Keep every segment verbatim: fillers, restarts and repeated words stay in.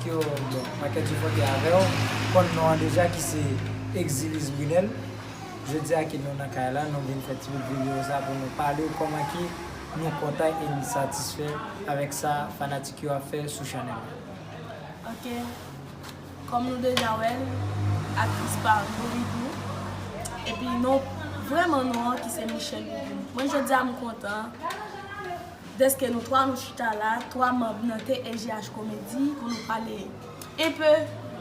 Yo, bon, Michael Dufort te avè w, konn non an deja ki se Exilis Brunel. Jodi a ke nou nan kay la, nou vin fè ti bout videyo sa pou nou pale w kòman ki nou kontan e nou satisfè avèk sa fanatik yo ap fè sou chanèl la. Ok. Kòm nou deja wè l, aktris pa nou li tou. Epi non, vrèman non an ki se Michel Dupin. Mwen jodi a m kontan dèske nou twa nou chita la, twa manm nan T E J H Comedy pou nou pale enpe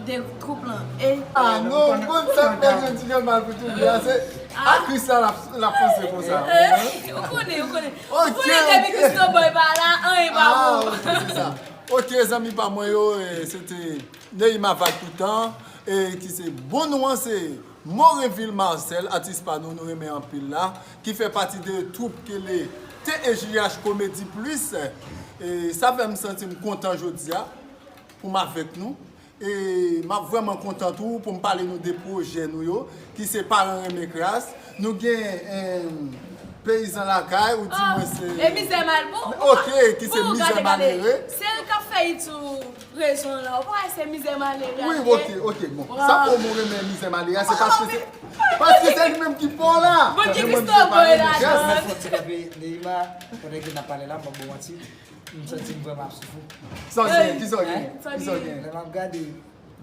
de twoup lan. E Ah non, konn sa k fè gen ti fè mal pou twoup la, se aktris la l ap panse konsa. Ou konnen, ou konnen. Ou konnen depi Christo Boy pa la, anyen pa bon. Ah, ok, se sa. Ok, zanmi pa mwen yo, eh, se te Neymar Vag Toutan, e ki se bon non an se Morinville Marcel, atis pa nou, nou renmen anpil la, ki fè pati de twoup ke le T E J H Comedy Plus. E sa fè m santi m kontan jodi a pou m avèk nou. E m ap vrèman kontan tou pou m pale nou de pwojè nou yo, ki se Paran Renmen Kras. Nou gen, em, Peyizan Lakay, ou di mwen se E Mizè Malere. Ok, ki se Mizè Malere. Se l k ap fè Itou rezon la. Ou pa wè se Mizè Malere a li ye? Wi, ok, ok, bon. Sa fè w renmen Mizè Malere a, se paske se, paske se li menm ki pa w la. Bon, ki Christo Boy la, Paran Renmen Kras. Fò ti kanpe, Neymar, pandan ke n ap pale la, m ap ba w manti. M santi m vrèman ap soufri. Sa w gen? Kisa w gen? Kisa w gen? Lè m ap gade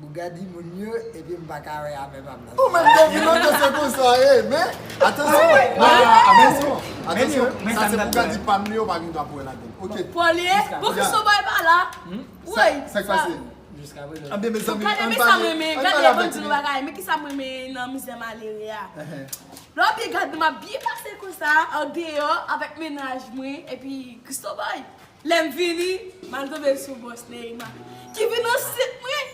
Bougadi moun yo, epi m pa ka wè avè pa m nan. Ou menm te vin nan se konsa ye, men atansyon. Atansyon. Sa se Bougadi pa m li, yo pa gen dwa pou wè ladann. Ok. Pòl ye, bon, Christo Boy pa la. Sa k pase? Jiskaprezan. Anben, mezanmi, gade, mezanmi, gade, ban m di nou bagay. Men kisa m renmen nan Mizè Malere a? Lè w byen gade, m ap byen pase konsa, andeyò, avèk mennaj mwen, epi Christo Boy. Lè m vini, m al tonbe sou bòs Neymar ki vin ansyèt mwen.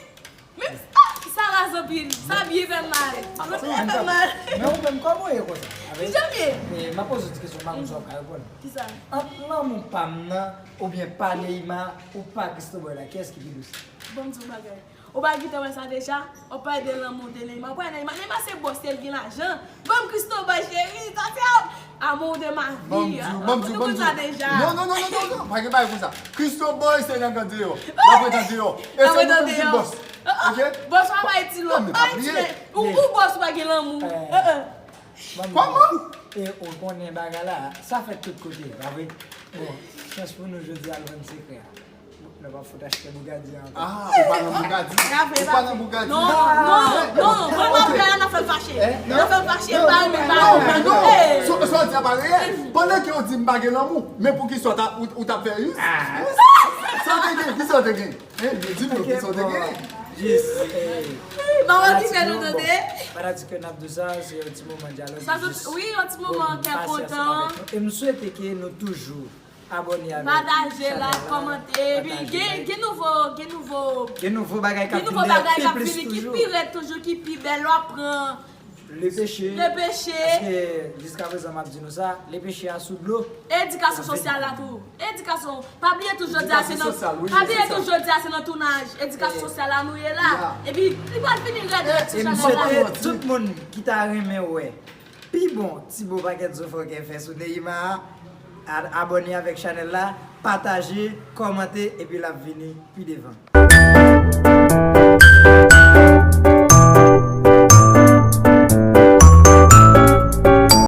Men, ah, sa raz anpil. Sa byen fè m mal. Sa byen fè m mal. Men ou menm, kòman w ye konsa? Kijan m ye? Men, m ap poze w ti kesyon, m pa konn si w ap ka reponn. Kisa? Ant lanmou pa m nan, oubyen pa Neymar, ou pa Christo Boy la, kiyès ki pi dous? Ban m di w bagay. Ou pa gentan wè sa deja? W ap pale de lanmou de Neymar. Ou pa wè Neymar, Neymar se bòs, li gen lajan. Ban m Christo Boy, cheri, sa se amour de ma vie. Ban m di w, ban m di w, ban m di w. Nou konn sa deja. Non, non, non, non, non, non, pa gen bagay konsa. Christo Boy se nèg andeyò. L ap ret andeyò. E se nou menm ki bòs. Ok? Bòs pa bay ti lòt. Ay, ti nèg. Ou, ou bòs ou pa gen lanmou. Kòman? E ou konnen bagay la, sa fèt tout kote, pa vre? Bon, chans pou nou jodi a, nou jwenn sekrè a. Nou p ap fout achte Bougadi ankò. Ah, ou pa nan Bougadi. Ou pa nan Bougadi. Non, non, non, mwen m ap fè la, n ap fè l fache. N ap fè l fache, pa renmen, pa renmen. Non, non, sa w di a pa reyèl. Pandan ke w di m pa gen lanmou, men poukisa w t ap fè ris? Sa w te gen, kisa w te gen? Di m non, kisa w te gen? Jis, eh, m ap okipe nou tande. Fanatik yo, n ap di sa, se yon ti moman dyalòg. Sa se, wi, yon ti moman kè kontan. E m swete ke nou toujou abòne avèk chanèl la, kòmante, epi gen, gen nouvo, gen nouvo, gen nouvo bagay k ap vini, ki pi rèd toujou, ki pi bèl, w ap pran le peche. Le peche. Paske jiskaprezan m ap di nou sa, le peche a sou dlo. Edikasyon sosyal la tou. Edikasyon. Pa bliye tou jodi a se nan, pa bliye tou jodi a se nan tounaj. Edikasyon sosyal la nou ye la. Epi li pral vini rèd rèd sou chanèl la. E m swete tout moun ki ta renmen wè pi bon ti bo pakèt zo fòkè fè sou Neymar a, abòne avèk chanèl la, pataje, kòmante, epi l ap vini pi devan.